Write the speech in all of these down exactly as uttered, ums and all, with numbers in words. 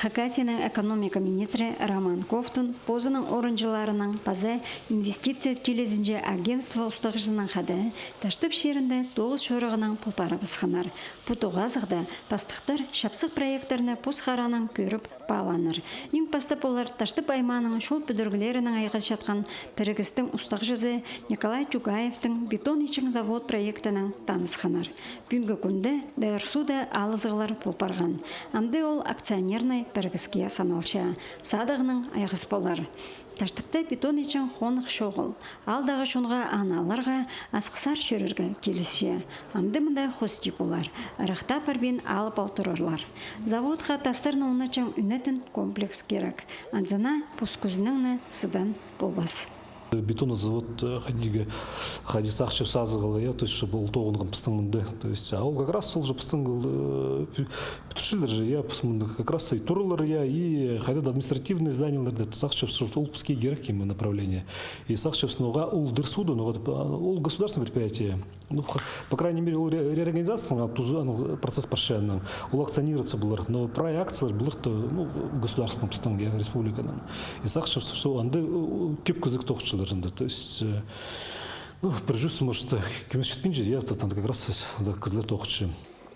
Хакасияның экономика министрі Роман Ковтун позының орынҷыларынаң паза инвестиция тилізінҷе агентство устағҷызынаң хада Таштып чирінде тоғыс чорығынаң пол парыбысханнар. Пу тоғазығда пастыхтар чапсых проекттерні пос харанаң кӧріп пааланнар. Иң пастап олар Таштып аймааның чол пӱдіріглерінең айғасчатхан пірігістің устағҷызы Николай Тюгаевтің бетон итчең завод проектінең танысханнар. Пӱӱнгі кӱнде ДРСУ-да алызығлар пол парған. Амды ол акционернай пірігіске саналча. Садығнаң айғас полар. Таштыпта бетон итчең хонығ чоғыл. Аалдағы чонға аны аларға, Асхыссар чӧрерге килісче. Амды мында хости полар. Ырахта парбин алып ал турарлар. Заводха тастарны унаҷаң ӱнетін комплекс кирек. Анзына пос кӱзінең не сыдаан полбас. Бетонный завод, э, хайди, хайди сағынчам, сазығ аларға, я, то есть, чтобы ол тоғынған пістің мында. То есть, а ол как раз ол же пістің, э, пӱ-, пӱдірчелер же, я, піс мында как раз и туралар, я, и хайди-да административный зданиелерде, сағынчам, что ол піске кирек, именно направление. И сағынчам, что ноға ол ДРСУ-да, ноға, а, ол государственное предприятие. Ну, х-, по крайней мере, ол ре-, реорганизация, ана, тузы, ана, процесс парча аның. Ол акционироваться полар. Но прай акциялар полар то, ну, государственный пістің, я, республиканың. И сағынчам, что анда, э, кӧп кізі тоғынчалар анда. То есть, э, ну, пір чӱс, может, кем читпинче, я, то анда как раз, да, кізілер тоғынча.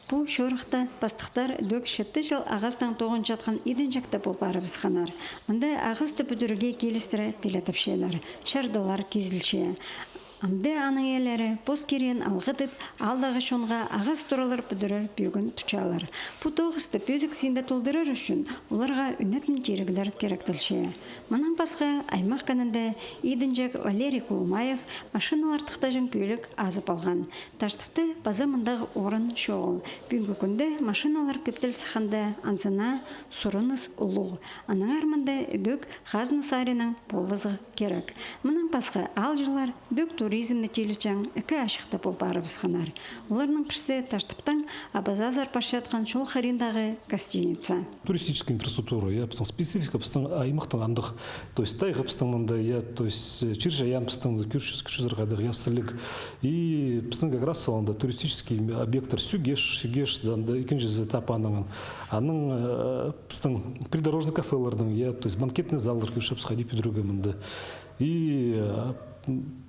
Пу чорыхта пастыхтар ідӧк читі чыл ағастаң тоғынчатхан идінҷекте пол парыбысханнар. Мында ағасты пӱдірерге килістіре пилетепчелер, чардылар кизілче. Амды аның иелері пос кирегін алғыдып, аалдағы чонға ағас туралар пӱдірер пӧгін тутчалар. Пу тоғысты пӧзік синде толдырар ӱчӱн оларға ӱнетін тиріглер киректелче. Мынаң пасха аймах кінінде идінҷек Валерий Кулумаев машиналар тыхтаҷаң пӧлік азып алған. Таштыпта паза мындағ орын чоғыл. Пӱӱнгі кӱнде машиналар кӧптел сыхханда, анзына сурыныс улуғ. Аннаңар мында ідӧк хазна саринаң полызығ кирек. Мынаң пасха аалҷылар ідӧк туризмні тилетчең ікі ачыхта пол парыбысханнар. Оларның пірсі Таштыптаң Абазазар парчатхан чол хыриндағы гостиница. Туристическая инфраструктура, я, пістің специфика, пістің аймахтың андағ, то есть тайға пістің мында, я, то есть, э, чир-чайаан пістің мында кӧрчезер хайдағ, я, сіліг. И пістің как раз ол анда туристический объекттер Сӱгеш, Сӱгеш, да, анда ікінҷізі Тапанаң. Аның, э, пістің придорожный кафелернің, я, то есть банкетный заллар кӧрчебіс, хайди пӱдірерге мында. И, э, м,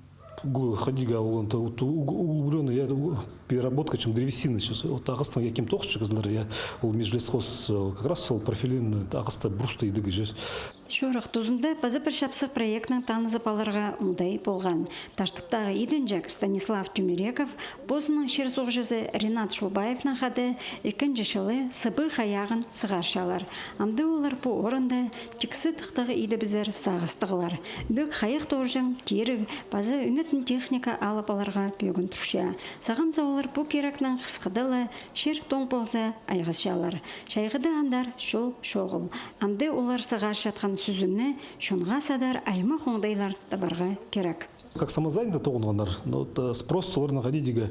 гу-, хайди-да ол анда уг-, уг-, углублённый, я, у-, переработка, чем древесина сейчас. Вот ағастаң, я, кем тоғынча кізілер, я, ол Межлесхоз, э, как раз ол профилированный ағаста, бруста идіг же. Чорых тузында паза пір чапсых проектнең танызып аларға оңдай полған. Таштыптағы идінҷек Станислав Тюмереков позының чир-суғҷызы Ринат Шулбаевнаң хада ікінҷі чылы сыбы хайағын сығарчалар. Амды олар пу орында тиксі тыхтағ идібізер сағыстығлар. Ідӧк хайах тоғынҷаң тиріг паза ӱнетін техника алып аларға пӧгін турча. Сағамза олар пу кирекнең хысхыда ла чир тоң полза айғасчалар. Чайғыда андар чол чоғыл. Амды олар сығарчатхан сӱзімні чонға садар аймах оңдайлар табарға кирек. Как самозанятый тоғынғаннар, но вот, э, спрос оларның хайди-да,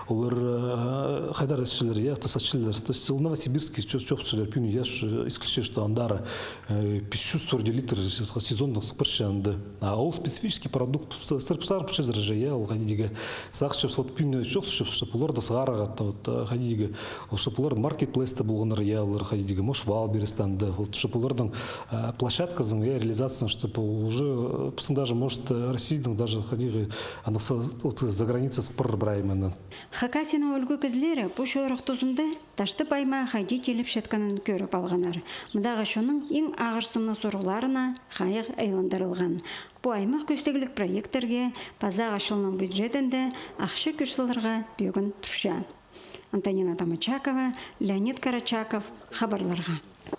олар, э, хайдар исчелер, я, то сатчалар. То есть ол Новосибирский чо-, чоохтапчалар, пӱӱн я, э, исчелче, что андар, э, пис чӱс сорок литр сезонных сыхпарча анда. А ол специфический продукт, с-, сырып сарып чезер же, я, ол хайди-да. Сағынчам, вот пӱӱн чоохтапчам, что олар даа сығарарға, вот, э, хайди-да, ол, чтоб олар маркетплейста полғаннар, я, олар хайди-да, может, Валбересте анда, вот, чтоб оларның, э, площадказын, я, реализациясын, чтоб ол уже, э, пістің даже, может, э, Россияның даже хайди-да, аны са-, вот, за граница сыхпар прай именно. Хакасияның ӱлгӱ кізілері пу чорых тузында Таштып аймаа хайди тилепчеткенін кӧріп алғаннар. Мындағы чонның иң ағырсымнығ сурығларына хайығ айландырылған. Пу аймах кӧстегліг проекттерге пазағы чылның бюджетінде ахча кӧр саларға пӧгін турча. Антонина Тамачакова, Леонид Карачаков, хабарларға.